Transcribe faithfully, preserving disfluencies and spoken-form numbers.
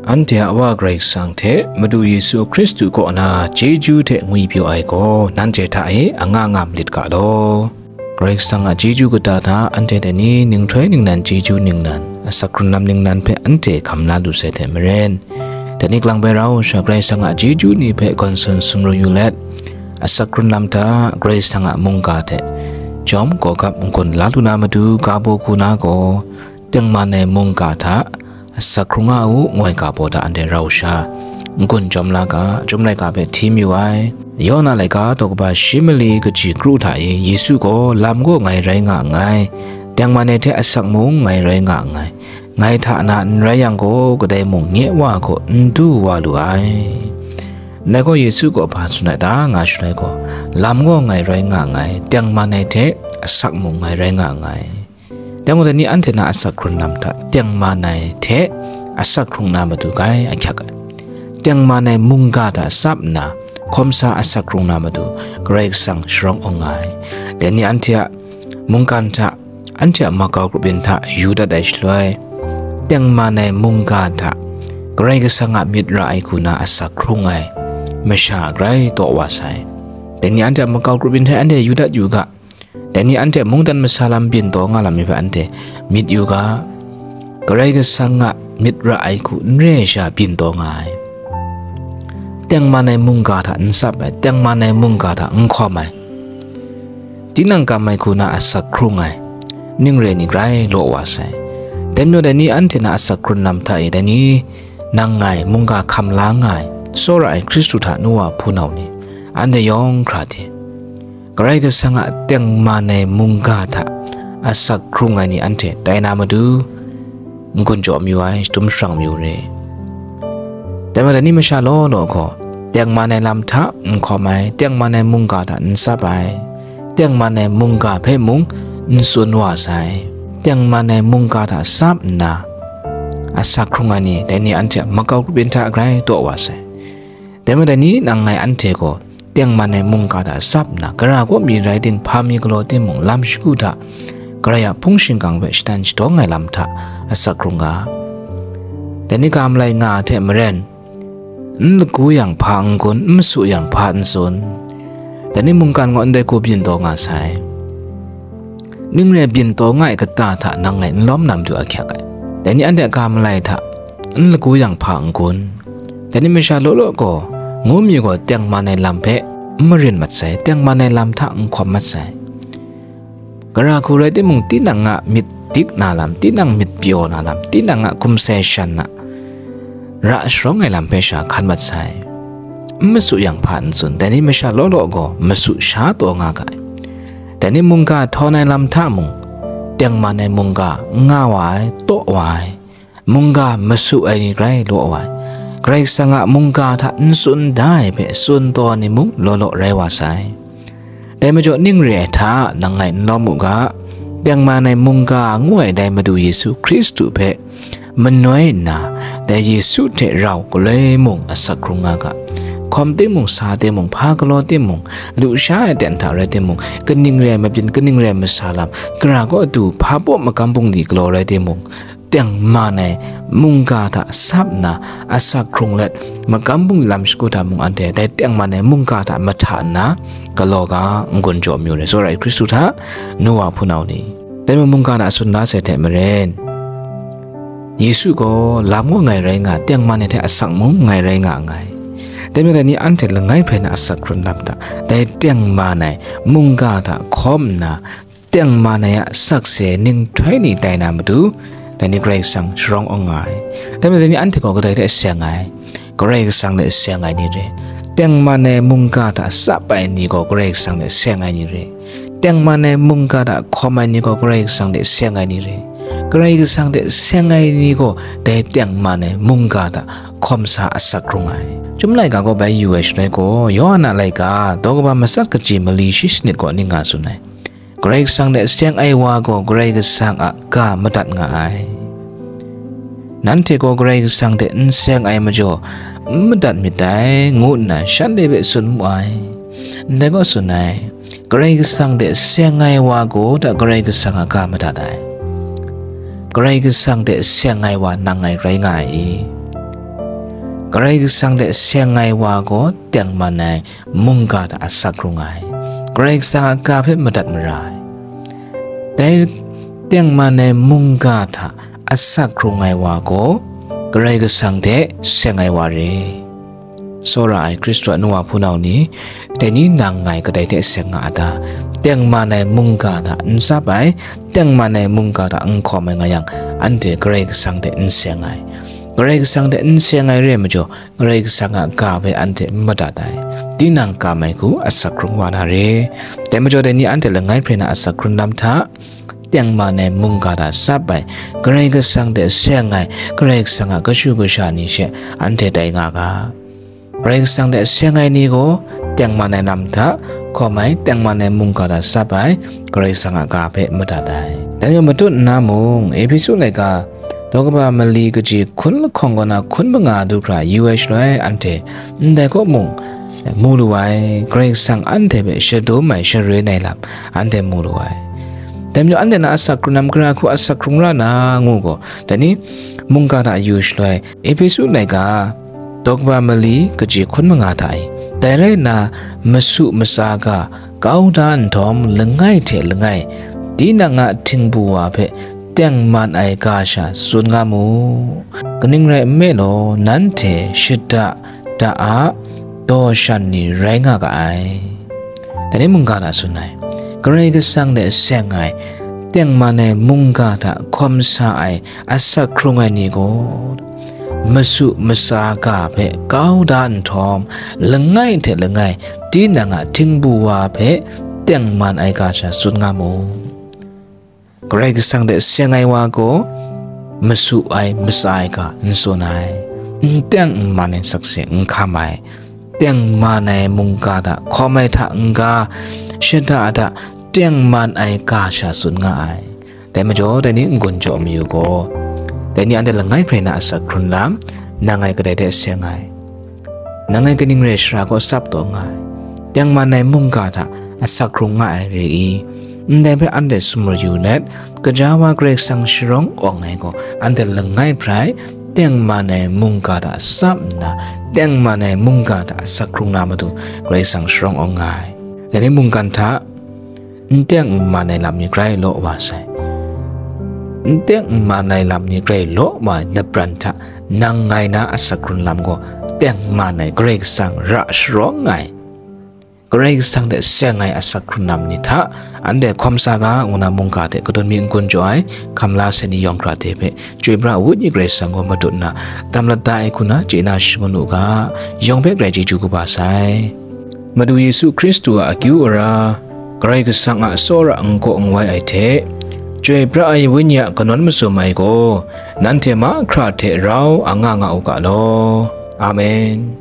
Anhte a Wa Karai Kasang hte Madu Yesu Hkristu kaw na chyeju hte ngwipyaw ai gaw nanhte hta e anga nga malit ga law. Karai Kasang a chyeju kata hta anhte dai ni ninghtoi ningnan chyeju ningnan, asak hkrun lam ningnan hpe anhte hkam la lu sai hte maren, dai ni kalang bai rau sha Karai Kasang a chyeju ni hpe gawn sun sumru yu let, asak hkrun lam hta Karai Kasang a mungga hte jawm kawgap n-gun la lu na matu ga baw hku na gaw, tengman ai mungga hta asak hkrung nga u, ngoi ga baw hta anhte rau sha n-gun jawm la ga, Chyum laika hpe hti mayu ai. Yawna laika daw kaba shi mali kaji kru hta e Yesu gaw lam gaw ngai rai nga nngai, tengman ai hte asak mung ngai rai nga nngai, ngai hta na n rai yang gaw, kadai mung nye Wa gaw n du wa lu ai. Ndai gaw Yesu gaw hpa tsun ai ta nga shaloi gaw, lam gaw ngai rai nga nngai, tengman ai hte asak mung ngai rai nga nngai. Dai mung dai ni anhte na asak hkrun lam hta tengman ai hte asak hkrung na matu gai ahkyak ai. Tengman ai mungga hta tsap nna, hkawm sa asak hkrung na matu Karai Kasang sharawng awng nga ai. Dai ni anhte a mungkan hta, anhte a makau grup yin hta yu dat ai shaloi, tengman ai mungga hta Karai Kasang a myit ra ai hku na asak hkrung ai masha grai taw wa sai. Dai ni anhte a makau grup yin hta anhte yu dat yu ga, dai ni anhte mungdan masa lam byin taw nga lam mi hpe anhte myit yu ga, Karai Kasang a myit ra ai hku n re ai sha byin taw nga ai. Tengman ai mungga hta n tsap ai, tengman ai mungga hta n hkawm ai, tinang kam ai hku na asak hkrung ai, ning re ni grai law wa sai. Dai majaw dai ni anhte na asak hkrun lam hta e dai ni nang ngai mungga hkam la nga ai, tsawra ai Hkristu hta nu wa hpunau ni, anhte yawng hkra hte, Karai Kasang a tengman ai mungga hta asak hkrung ai ni anhte tai na matu, n-gun jaw mayu ai, shatum sharang mayu re. Dai majaw dai ni masha law law gaw, tengman ai lam hta n hkawm ai, tengman ai mungga hta n tsap ai, tengman ai mungga hpe mung n tsun wa sai, tengman ai mungga hta tsap nna asak hkrung ai ni, dai ni anhte a makau grup yin hta grai taw wa sai. Dai majaw dai ni nang ngai anhte gaw tengman ai mungga hta tsap nna, gara kaw mi rai ting, hpa mi galaw timung, lam shagu hta Karai a hpung shingkang hpe shadan shadawng ai lam hta asak hkrung ga. Dai ni ga malai nga ai hte maren, n lagu yang hpa n gun, n masu yang hpa n tsun, dai ni mungkan gaw ndai hku byin taw nga sai. Ning re byin taw nga ai kata hta nang ngai n lawm na matu ahkyak ai. Dai ni anhte a ga malai hta n lagu yang hpa n gun. Dai ni masha law law gaw, ngu mi gaw tengman ai lam hpe n marin mat sai, tengman ai lam hta n hkawm mat sai. Gara hku rai timung, tinang a myit dik na lam, tinang myit pyaw na lam, tinang a hkum sai shan na ra sharawng ai lam hpe sha hkan mat sai. N masu yang hpa n tsun, dai ni masha law law gaw masu sha taw nga ga ai. Dai ni mungga htawn ai lam hta mung, tengman ai mungga n nga wa ai, taw wa ai, mungga masu ai ni grai law wa ai. Karai Kasang a mungga hta n tsun da ai hpe tsun taw ai ni mung law law rai wa sai. Dai majaw ning re ai hta nang ngai n lawm u ga, tengman ai mungga ngu ai dai Madu Yesu Hkristu hpe manoi nna, dai Yesu hte rau galoi mung asak hkrung nga ga. Hkawm timung, sa timung, hpa galaw timung, lusha ai ten hta rai timung, kaning re ai mabyin, kaning re ai masa lam, gara kaw atu hpa baw magam bungli galaw rai timung, tengman ai mungga hta sap nna asak hkrung let, magam bungli lam shagu hta mung anhte dai tengman ai mungga hta mahta nna galaw ga, n-gun jaw mayu ai, tsawra ai Hkristu hta nu wa hpunau ni. Dai mung mungga hta tsun da sai hte maren, Yesu gaw lam gaw ngai rai nga, tengman ai hte asak mung ngai rai nga nngai. Dai majaw dai ni anhte langai hpe na asak hkrun lam hta, dai tengman ai mungga hta hkawm nna, tengman ai a sakse ninghtoi ni tai na matu, dai ni Karai Kasang sharawng awng nga ai. Dai majaw dai ni anhte gaw kadai hte seng ai? Karai Kasang hte seng ai ni re. Tengman ai mungga hta tsap ai ni gaw Karai Kasang hte seng ai ni re. Tengman ai mungga hta hkawm ai ni gaw Karai Kasang hte seng ai ni re. Karai Kasang hte seng ai ni gaw dai tengman ai mungga hta hkawm sa asak hkrung ai. Chyum laika gaw bai yu ai shaloi gaw, Yawhan a laika daw kaba matsat kaji mali shi sanit gaw ning nga tsun ai. Karai Kasang hte seng ai wa gaw Karai Kasang a ga madat nga ai. Nanhte gaw Karai Kasang hte n seng ai majaw, n madat myit dai, ngu nna shanhte hpe tsun mu ai. Ndai gaw tsun ai, Karai Kasang hte seng ai wa gaw ta Karai Kasang a ga madat ai. Karai Kasang hte seng ai wa nang ngai rai nga ai i? Karai Kasang hte seng ai wa gaw tengman ai mungga hta asak hkrung ai, Karai Kasang a ga hpe madat mara ai. Dai tengman ai mungga hta asak hkrung ai wa gaw Karai Kasang hte seng ai wa re. Tsawra ai Hkristu a nu wa hpunau ni, dai ni nang ngai kadai hte seng nga a ta? Tengman ai mungga hta n tsap ai, tengman ai mungga hta n hkawm ai nga yang, anhte Karai Kasang hte n seng ai. Karai Kasang hte n seng ai re ai majaw, Karai Kasang a ga hpe anhte n madat ai. Tinang kam ai hku asak hkrung wa na re. Dai majaw, dai ni anhte langai hpre na asak hkrun lam hta, tengman ai mungga hta tsap ai, Karai Kasang hte seng ai, Karai Kasang a kashu kasha ni she anhte tai nga ga. Karai Kasang hte seng ai ni gaw tengman ai lam hta hkawm ai, tengman ai mungga hta tsap ai, Karai Kasang a ga hpe madat ai. Dai majaw matut nna mung, Ehpesu laika daw kaba mali kaji hkun lahkawng kaw na hkun manga du hkra yu ai shaloi, anhte ndai kaw mung mu lu ai, Karai Kasang anhte hpe shadum ai, sharun ai lam anhte mu lu ai. Dai majaw, anhte na asak hkrun lam gara hku asak hkrung ra na ngu gaw, dai ni mungga hta yu shaloi, Ehpesu laika daw kaba mali kaji hkun manga hta e, dai rai nna, masu matsa ga kau da nhtawm, langai hte langai tinang a htingbu wa hpe tengman ai ga sha tsun nga mu. Kaning rai nme law, nanhte shada da a daw shan ni rai nga ga ai. Dai ni mungga hta tsun ai, Karai Kasang hte seng ai, tengman ai mungga hta hkawm sa ai, asak hkrung ai ni gaw, masu matsa ga hpe kau da nhtawm, langai hte langai tinang a htingbu wa hpe tengman ai ga sha tsun nga mu. Karai Kasang hte seng ai wa gaw, masu ai, matsa ai ga n tsun ai, n teng n man ai sakse n hkam ai, tengman ai mungga hta hkawm ai hta n-ga, shada hta tengman ai ga sha tsun nga ai. Dai majaw, dai ni n-gun jaw mayu gaw, dai ni anhte langai hprai na asak hkrun lam, nang ngai kadai hte seng ai, nang ngai kaning rai shara kaw tsap taw nga ai, tengman ai mungga hta asak hkrung nga ai re i? Ndai hpe anhte sumru yu let, gaja wa Karai Kasang sharawng awng ai gaw, anhte langai hprai tengman ai mungga hta tsap nna, tengman ai mungga hta asak hkrung na matu Karai Kasang sharawng awng nga ai. Dai ni mungkan hta n teng n man ai lam ni grai law wa sai. N teng n man ai lam ni grai law wa ai lapran hta nang ngai na asak hkrun lam gaw, teng man ai Karai Kasang ra sharawng ai, Karai Kasang hte seng ai asak hkrun lam ni hta anhte hkawm sa ga, ngu na mungga hte kadun mi n-gun jaw ai hkam la sai ni yawng hkra hte hpe, chyoi pra ai Wenyi Karai Kasang gaw matut nna, tam lat da ai hku na chye na shangun u ga, yawng hpe grai chyeju kaba sai. Madu Yesu Hkristu a akyu ara, Karai Kasang a tsawra n-gaw n-wai ai hte, chyoi pra ai Wenyi a kanawn mazum ai gaw, nanhte mahkra hte rau a nga nga u ga law. Amen.